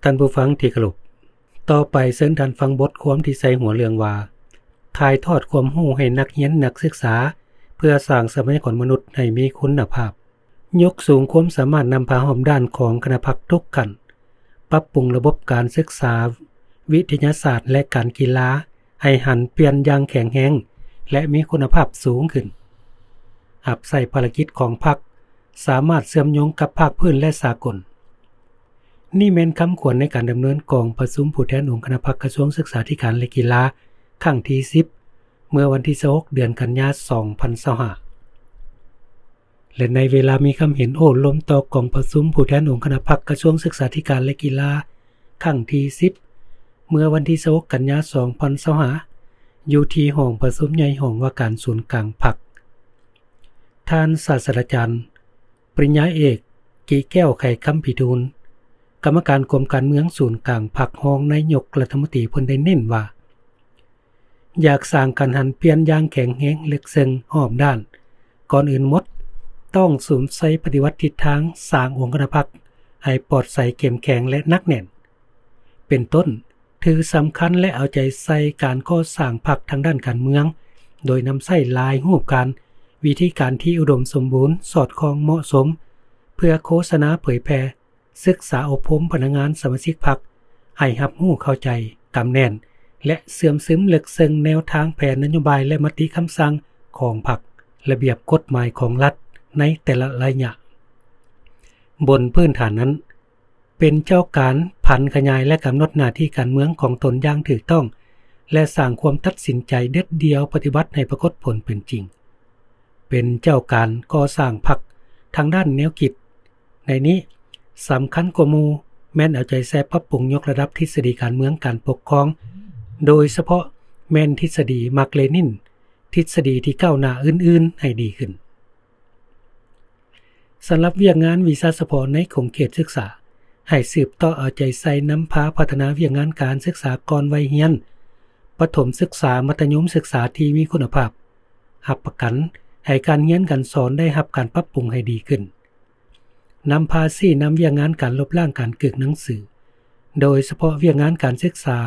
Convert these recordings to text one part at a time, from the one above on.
ທ່ານຜູ້ຟັງທີ່ເຄົາລົບ, ຕໍ່ໄປເຊີນທ່ານຟັງບົດຄວາມທີ່ໃສ່ຫົວເລື່ອງວ່າ ຖ່າຍທອດຄວາມຮູ້ໃຫ້ນັກຮຽນນັກສຶກສາ ເພື່ອສ້າງຊັບພະຍາກອນມະນຸດໃຫ້ມີຄຸນນະພາບ, ຍົກສູງຄວາມສາມາດນຳພາຮອບດ້ານຂອງຄະນະພັກທຸກຂັ້ນ, ປັບປຸງລະບົບການສຶກສາ, ວິທະຍາສາດ ແລະ ການກິລາ ໃຫ້ຫັນປ່ຽນຢ່າງແຂງແຮງ ແລະ ມີຄຸນນະພາບສູງຂຶ້ນ, ຮັບໃຊ້ພາລະກິດຂອງພັກ, ສາມາດເຊື່ອມໂຍງກັບພາກພື້ນ ແລະ ສາກົນ. ນີ້ແມ່ນຄຳຂວັນໃນການດຳເນີນກອງປະຊຸມຜູ້ແທນອົງຄະນະພັກກະຊວງສຶກສາທິການ ແລະ ກິລາ ຄັ້ງທີສິບ ເມື່ອວັນທີຊາວຫົກ ເດືອນກັນຍາ ສອງພັນຊາວຫ້າ ແລະ ໃນເວລາມີຄຳເຫັນໂອ້ລົມຕໍ່ກອງປະຊຸມຜູ້ແທນອົງຄະນະພັກກະຊວງສຶກສາທິການ ແລະ ກິລາ ຄັ້ງທີສິບ ເມື່ອວັນທີຊາວຫົກ ກັນຍາ ສອງພັນຊາວຫ້າ ຢູ່ທີ່ຫ້ອງປະຊຸມໃຫຍ່ຫ້ອງວ່າການສູນກາງພັກ. ທ່ານສາດສະດາຈານ ປະລິນຍາເອກ ກິແກ້ວ ໄຂຄຳພິທູນ ກຳມະການກົມການເມືອງສູນກາງພັກ ຮອງນາຍົກລັດຖະມົນຕີ ເພິ່ນໄດ້ເນັ້ນວ່າ ຢາກສ້າງການຫັນປ່ຽນຢ່າງແຂງແຮງ ເລິກເຊິ່ງ ຮອບດ້ານ, ກ່ອນອື່ນໝົດ ຕ້ອງສຸມໃສ່ປະຕິວັດທິດທາງສ້າງອົງຄະນະພັກໃຫ້ປອດໃສ, ເຂັ້ມແຂງ ແລະ ໜັກແໜ້ນ. ເປັນຕົ້ນ, ຖືສຳຄັນ ແລະ ເອົາໃຈໃສ່ການກໍ່ສ້າງພັກທາງດ້ານການເມືອງ, ໂດຍນຳໃຊ້ຫຼາຍຮູບການ, ວິທີການທີ່ອຸດົມສົມບູນ, ສອດຄ່ອງ, ເໝາະສົມ, ເພື່ອໂຄສະນາເຜີຍແຜ່, ສຶກສາອົບຮົມພະນັກງານສະມາຊິກພັກ ໃຫ້ຮັບຮູ້ເຂົ້າໃຈ, ກຳແໜ້ນ ແລະ ເຊື່ອມຊຶມເລິກເຊິ່ງແນວທາງແຜນນະໂຍບາຍ ແລະ ມະຕິຄຳສັ່ງຂອງພັກ, ລະບຽບກົດໝາຍຂອງລັດໃນແຕ່ລະໄລຍະ. ບົນພື້ນຖານນັ້ນ, ເປັນເຈົ້າການຜັນຂະຫຍາຍ ແລະ ກຳນົດໜ້າທີ່ການເມືອງຂອງຕົນຢ່າງຖືກຕ້ອງ ແລະ ສ້າງຄວາມຕັດສິນໃຈເດັດດ່ຽວປະຕິບັດໃຫ້ປາກົດຜົນເປັນຈິງ. ເປັນເຈົ້າການກໍ່ສ້າງພັກທາງດ້ານແນວຄິດ. ໃນນີ້, ສຳຄັນກວ່າໝູ່ ແມ່ນເອົາໃຈໃສ່ປັບປຸງຍົກລະດັບທິດສະດີການເມືອງການປົກຄອງ, ໂດຍສະເພາະແມ່ນທິດສະດີມາກເລນິນ, ທິດສະດີທີ່ກ້າວໜ້າອື່ນໆໃຫ້ດີຂຶ້ນ. ສຳລັບວຽກງານວິຊາສະເພາະໃນຂົງເຂດສຶກສາ, ໃຫ້ສືບຕໍ່ເອົາໃຈໃສ່ນຳພາພັດທະນາວຽກງານການສຶກສາກ່ອນໄວຮຽນ, ປະຖົມສຶກສາ, ມັດທະຍົມສຶກສາທີ່ມີຄຸນນະພາບ, ຮັບປະກັນໃຫ້ການຮຽນການສອນໄດ້ຮັບການປັບປຸງໃຫ້ດີຂຶ້ນ, ນຳພາຊີ້ນຳວຽກງານການລົບລ້າງການກຶກໜັງສື, ໂດຍສະເພາະວຽກງານການສຶກສາ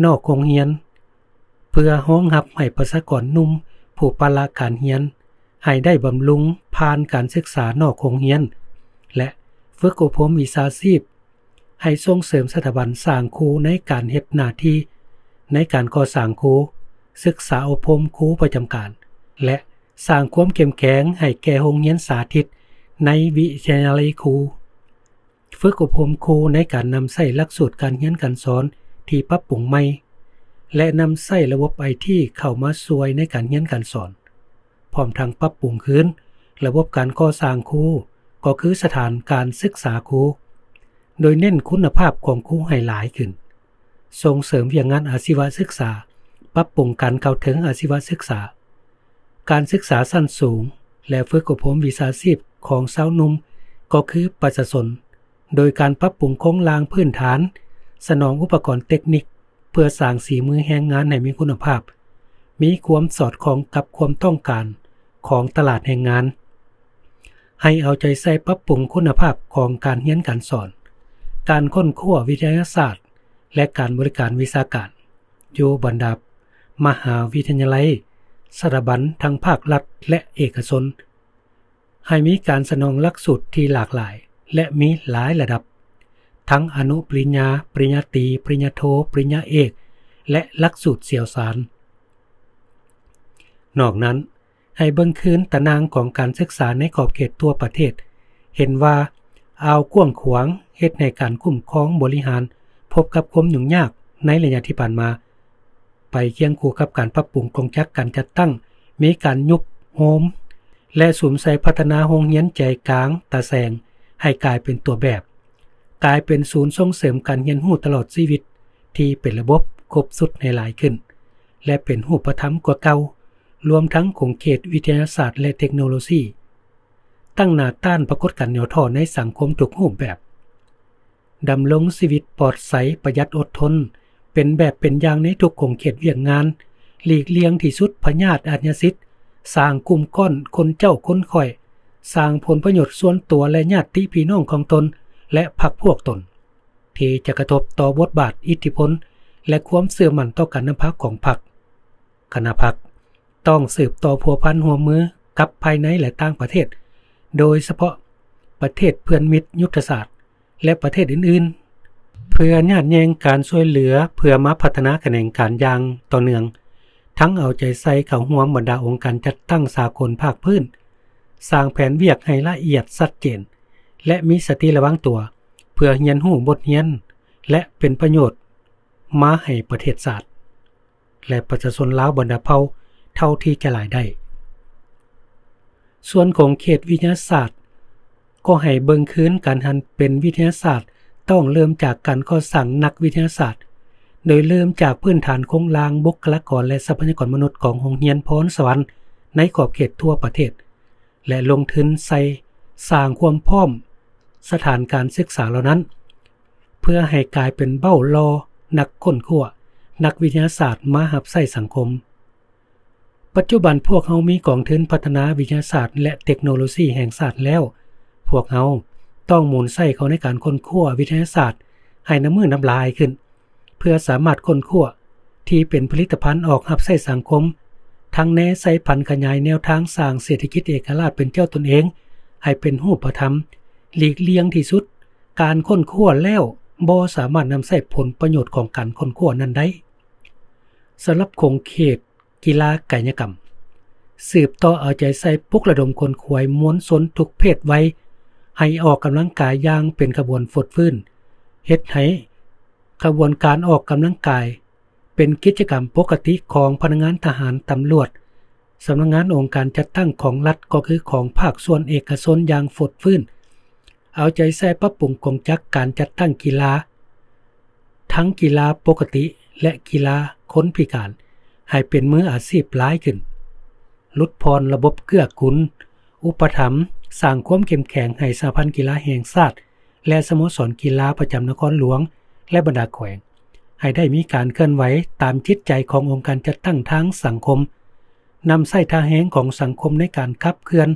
ນອກໂຮງຮຽນ, ເພື່ອຮອງຮັບໃຫ້ປະຊາກອນໜຸ່ມຜູ້ປະລະການຮຽນ ໃຫ້ໄດ້ບຳລຸງຜ່ານການສຶກສານອກໂຮງຮຽນ ແລະ ຝຶກອົບຮົມວິຊາຊີບ, ໃຫ້ສົ່ງເສີມສະຖາບັນສ້າງຄູໃນການເຮັດໜ້າທີ່ໃນການກໍ່ສ້າງຄູ, ສຶກສາອົບຮົມຄູປະຈຳການ ແລະ ສ້າງຄວາມເຂັ້ມແຂງໃຫ້ແກ່ໂຮງຮຽນສາທິດໃນວິທະຍາໄລຄູ. ຝຶກອົບຮົມຄູໃນການນຳໃຊ້ຫຼັກສູດການຮຽນການສອນທີ່ປັບປຸງໃໝ່ ແລະ ນຳໃຊ້ລະບົບໄອທີເຂົ້າມາຊ່ວຍໃນການຮຽນການສອນ, ພ້ອມທັງປັບປຸງຄືນລະບົບການກໍ່ສ້າງຄູ, ກໍຄືສະຖານການສຶກສາຄູ, ໂດຍເນັ້ນຄຸນນະພາບຂອງຄູໃຫ້ຫຼາຍຂຶ້ນ. ສົ່ງເສີມວຽກງານອາຊີວະສຶກສາ, ປັບປຸງການເຂົ້າເຖິງອາຊີວະສຶກສາ, ການສຶກສາຊັ້ນສູງ ແລະ ຝຶກອົບຮົມວິຊາຊີບຂອງຊາວໜຸ່ມ ກໍຄືປະຊາຊົນ, ໂດຍການປັບປຸງໂຄງລ່າງພື້ນຖານ, ສະໜອງອຸປະກອນເຕັກນິກ ເພື່ອສ້າງສີມືແຮງງານໃຫ້ມີຄຸນນະພາບ, ມີຄວາມສອດຄ່ອງກັບຄວາມຕ້ອງການຂອງຕະຫຼາດແຮງງານ. ໃຫ້ເອົາໃຈໃສ່ປັບປຸງຄຸນນະພາບຂອງການຮຽນການສອນ, ການຄົ້ນຄວ້າວິທະຍາສາດ ແລະ ການບໍລິການວິຊາການ ຢູ່ບັນດາມະຫາວິທະຍາໄລ, ສະຖາບັນທັງພາກລັດ ແລະ ເອກະຊົນ, ໃຫ້ມີການສະໜອງຫຼັກສູດທີ່ຫຼາກຫຼາຍ ແລະ ມີຫຼາຍລະດັບ, ທັງອະນຸປະລິນຍາ, ປະລິນຍາຕີ, ປະລິນຍາໂທ, ປະລິນຍາເອກ ແລະ ຫຼັກສູດຊ່ຽວຊານ. ນອກນັ້ນ, ໃຫ້ເບິ່ງຄືນຕາໜ່າງຂອງການສຶກສາໃນຂອບເຂດທົ່ວປະເທດ, ເຫັນວ່າອ່າວກວ້າງຂວາງ, ເຮັດໃຫ້ການຄຸ້ມຄອງບໍລິຫານພົບກັບຄວາມຫຍຸ້ງຍາກໃນໄລຍະທີ່ຜ່ານມາ, ໄປຄຽງຄູ່ກັບການປັບປຸງກົງຈັກການຈັດຕັ້ງ, ມີການຍຸບໂຮມ ແລະ ສຸມໃສ່ພັດທະນາໂຮງຮຽນໃຈກາງຕາແສງໃຫ້ກາຍເປັນຕົວແບບ, ກາຍເປັນສູນສົ່ງເສີມການຮຽນຮູ້ຕະຫຼອດຊີວິດທີ່ເປັນລະບົບຄົບຊຸດໃຫ້ຫຼາຍຂຶ້ນ ແລະ ເປັນຮູບປະທຳກວ່າເກົ່າ, ລວມທັງຂົງເຂດວິທະຍາສາດ ແລະ ເຕັກໂນໂລຊີ, ຕັ້ງໜ້າຕ້ານປາກົດການຫຍໍ້ທໍ້ໃນສັງຄົມທຸກຮູບແບບ. ດຳລົງຊີວິດປອດໃສ, ປະຢັດ, ອົດທົນ, ເປັນແບບເປັນຢ່າງໃນທຸກຂົງເຂດວຽກງານ, ຫຼີກລ່ຽງທີ່ສຸດພະຍາດອາຊຍາສິດ, ສ້າງກຸ່ມກ້ອນຄົນເຈົ້າຄົນຂ້ອຍ, ສ້າງຜົນປະໂຫຍດສ່ວນຕົວ ແລະ ຍາດຕິພີ່ນ້ອງຂອງຕົນ ແລະ ພັກພວກຕົນ. ທີ່ຈະກະທົບຕໍ່ບົດບາດ, ອິດທິພົນ ແລະ ຄວາມເຊື່ອໝັ້ນຕໍ່ການນຳພາຂອງພັກ. ຄະນະພັກຕ້ອງສືບຕໍ່ພົວພັນຮ່ວມມືກັບພາຍໃນ ແລະ ຕ່າງປະເທດ, ໂດຍສະເພາະປະເທດເພື່ອນມິດຍຸດທະສາດ ແລະ ປະເທດອື່ນໆ ເພື່ອຍາດແຍ່ງການຊ່ວຍເຫຼືອ ເພື່ອມາພັດທະນາຂະແໜງການຢ່າງຕໍ່ເນື່ອງ, ທັງເອົາໃຈໃສ່ເຂົ້າຮ່ວມບັນດາອົງການຈັດຕັ້ງສາກົນພາກພື້ນ, ສ້າງແຜນວຽກໃຫ້ລະອຽດຊັດເຈນ ແລະ ມີສະຕິລະວັງຕົວ ເພື່ອຮຽນຮູ້ບົດຮຽນ ແລະ ເປັນປະໂຫຍດມາໃຫ້ປະເທດຊາດ ແລະ ປະຊາຊົນລາວບັນດາເຜົ່າເທົ່າທີ່ຈະຫຼາຍໄດ້. ສ່ວນຂອງເຂດວິທະຍາສາດ ກໍໃຫ້ເບິ່ງຄືນການຫັນເປັນວິທະຍາສາດ ຕ້ອງເລີ່ມຈາກການກໍ່ສ້າງນັກວິທະຍາສາດ, ໂດຍເລີ່ມຈາກພື້ນຖານໂຄງລ່າງ, ບຸກຄະລາກອນ ແລະ ຊັບພະຍາກອນມະນຸດຂອງໂຮງຮຽນພອນສະຫວັນໃນຂອບເຂດທົ່ວປະເທດ ແລະ ລົງທຶນໃສ່ສ້າງຄວາມພ້ອມສະຖານການສຶກສາເຫຼົ່ານັ້ນ ເພື່ອໃຫ້ກາຍເປັນເບົ້າຫຼໍ່ນັກຄົ້ນຄວ້າ, ນັກວິທະຍາສາດມາຮັບໃຊ້ສັງຄົມ. ປັດຈຸບັນພວກເຮົາມີກອງທຶນພັດທະນາວິທະຍາສາດ ແລະ ເຕັກໂນໂລຊີແຫ່ງຊາດແລ້ວ, ພວກເຮົາຕ້ອງໝູນໃຊ້ເຂົ້າໃນການຄົ້ນຄວ້າວິທະຍາສາດໃຫ້ນຳມືນຳຫຼາຍຂຶ້ນ ເພື່ອສາມາດຄົ້ນຄວ້າທີ່ເປັນຜະລິດຕະພັນອອກຮັບໃຊ້ສັງຄົມ, ທັງແນໃສ່ຜັນຂະຫຍາຍແນວທາງສ້າງເສດຖະກິດເອກະລາດເປັນເຈົ້າຕົນເອງໃຫ້ເປັນຮູບປະທຳ, ຫຼີກລ່ຽງທີ່ສຸດການຄົ້ນຄວ້າແລ້ວບໍ່ສາມາດນຳໃຊ້ຜົນປະໂຫຍດຂອງການຄົ້ນຄວ້ານັ້ນໄດ້. ສຳລັບຂົງເຂດ ກິລາກາຍະກຳ, ສືບຕໍ່ເອົາໃຈໃສ່ປຸກລະດົມຂົນຂວາຍມວນຊົນທຸກເພດໄວ ໃຫ້ອອກກຳລັງກາຍຢ່າງເປັນຂະບວນຟົດຟື້ນ, ເຮັດໃຫ້ຂະບວນການອອກກຳລັງກາຍເປັນກິດຈະກຳປົກກະຕິຂອງພະນັກງານທະຫານ, ຕຳຫຼວດ, ສຳນັກງານອົງການຈັດຕັ້ງຂອງລັດ ກໍຄືຂອງພາກສ່ວນເອກະຊົນຢ່າງຟົດຟື້ນ. ເອົາໃຈໃສ່ປັບປຸງກົງຈັກການຈັດຕັ້ງກິລາ ທັງກິລາປົກກະຕິ ແລະ ກິລາຄົນພິການ ໃຫ້ເປັນມືອາຊີບຫຼາຍຂຶ້ນ, ຫຼຸດຜ່ອນລະບົບເກື້ອກຸນອຸປະຖຳ, ສ້າງຄວາມເຂັ້ມແຂງໃຫ້ສະຫະພັນກິລາແຫ່ງຊາດ ແລະ ສະໂມສອນກິລາປະຈຳນະຄອນຫຼວງ ແລະ ບັນດາແຂວງ ໃຫ້ໄດ້ມີການເຄື່ອນໄຫວຕາມຈິດໃຈຂອງອົງການຈັດຕັ້ງທາງສັງຄົມ, ນຳໃຊ້ທ່າແຮງຂອງສັງຄົມໃນການຂັບເຄື່ອນ,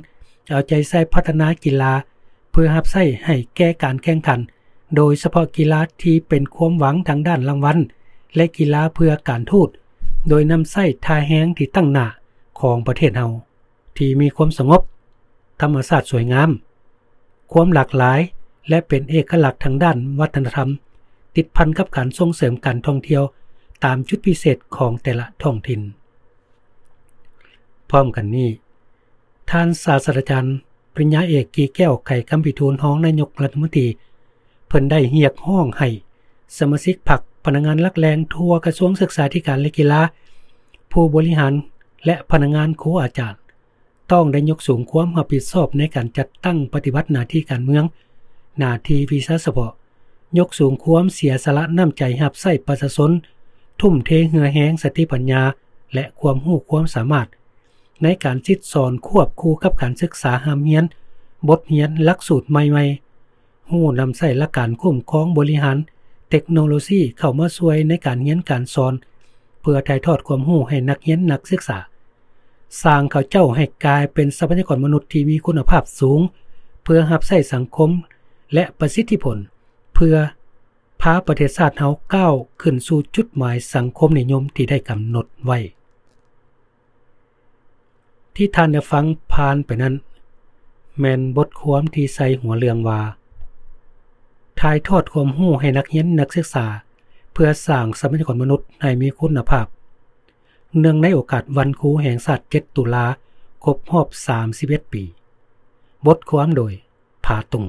ເອົາໃຈໃສ່ພັດທະນາກິລາ ເພື່ອຮັບໃຊ້ໃຫ້ແກ່ການແຂ່ງຂັນ, ໂດຍສະເພາະກິລາທີ່ເປັນຄວາມຫວັງທາງດ້ານລາງວັນ ແລະ ກິລາເພື່ອການທູດ, ໂດຍນຳໃຊ້ທ່າແຮງທີ່ຕັ້ງໜ້າຂອງປະເທດເຮົາ ທີ່ມີຄວາມສະຫງົບ, ທຳມະຊາດສວຍງາມ, ຄວາມຫຼາກຫຼາຍ ແລະ ເປັນເອກະລັກທາງດ້ານວັດທະນະທຳ, ຕິດພັນກັບການສົ່ງເສີມການທ່ອງທ່ຽວຕາມຈຸດພິເສດຂອງແຕ່ລະທ້ອງຖິ່ນ. ພ້ອມກັນນີ້, ທ່ານສາດສະດາຈານ ປະລິນຍາເອກ ກີແກ້ວ ໄຂຄຳພິທູນ ຮອງນາຍົກລັດຖະມົນຕີ ເພິ່ນໄດ້ຮຽກຮ້ອງໃຫ້ສະມາຊິກພັກ, ພະນັກງານຫຼັກແຫຼ່ງທົ່ວກະຊວງສຶກສາທິການ ແລະ ກິລາ, ຜູ້ບໍລິຫານ ແລະ ພະນັກງານຄູອາຈານ ຕ້ອງໄດ້ຍົກສູງຄວາມຮັບຜິດຊອບໃນການຈັດຕັ້ງປະຕິບັດໜ້າທີ່ການເມືອງ, ໜ້າທີ່ວິຊາສະເພາະ, ຍົກສູງຄວາມເສຍສະຫຼະນ້ຳໃຈຮັບໃຊ້ປະຊາຊົນ, ທຸ່ມເທເຫື່ອແຮງ, ສະຕິປັນຍາ ແລະ ຄວາມຮູ້ຄວາມສາມາດ ໃນການສິດສອນຄວບຄູ່ກັບການສຶກສາຮ່ຳຮຽນ, ບົດຮຽນ, ຫຼັກສູດໃໝ່ໆ, ຮູ້ນຳໃຊ້ຫຼັກການຄຸ້ມຄອງບໍລິຫານ, ເຕັກໂນໂລຊີເຂົ້າມາຊ່ວຍໃນການຮຽນການສອນ, ເພື່ອຖ່າຍທອດຄວາມຮູ້ໃຫ້ນັກຮຽນນັກສຶກສາ, ສ້າງເຂົາເຈົ້າໃຫ້ກາຍເປັນຊັບພະຍາກອນມະນຸດທີ່ມີຄຸນນະພາບສູງ, ເພື່ອຮັບໃຊ້ສັງຄົມ ແລະ ປະສິດທິຜົນ, ເພື່ອພາປະເທດຊາດເຮົາກ້າວຂຶ້ນສູ່ຈຸດໝາຍສັງຄົມນິຍົມທີ່ໄດ້ກຳນົດໄວ້. ທີ່ທ່ານໄດ້ຟັງຜ່ານໄປນັ້ນ ແມ່ນບົດຄວາມທີ່ໃສ່ຫົວເລື່ອງວ່າ ຖ່າຍທອດຄວາມຮູ້ໃຫ້ນັກຮຽນນັກສຶກສາ ເພື່ອສ້າງຊັບພະຍາກອນມະນຸດໃຫ້ມີຄຸນນະພາບ, ເນື່ອງໃນໂອກາດວັນຄູແຫ່ງຊາດ ເຈັດ ຕຸລາ ຄົບຮອບ ສາມສິບເອັດ ປີ. ບົດຄວາມໂດຍ ຜາຕຸງ.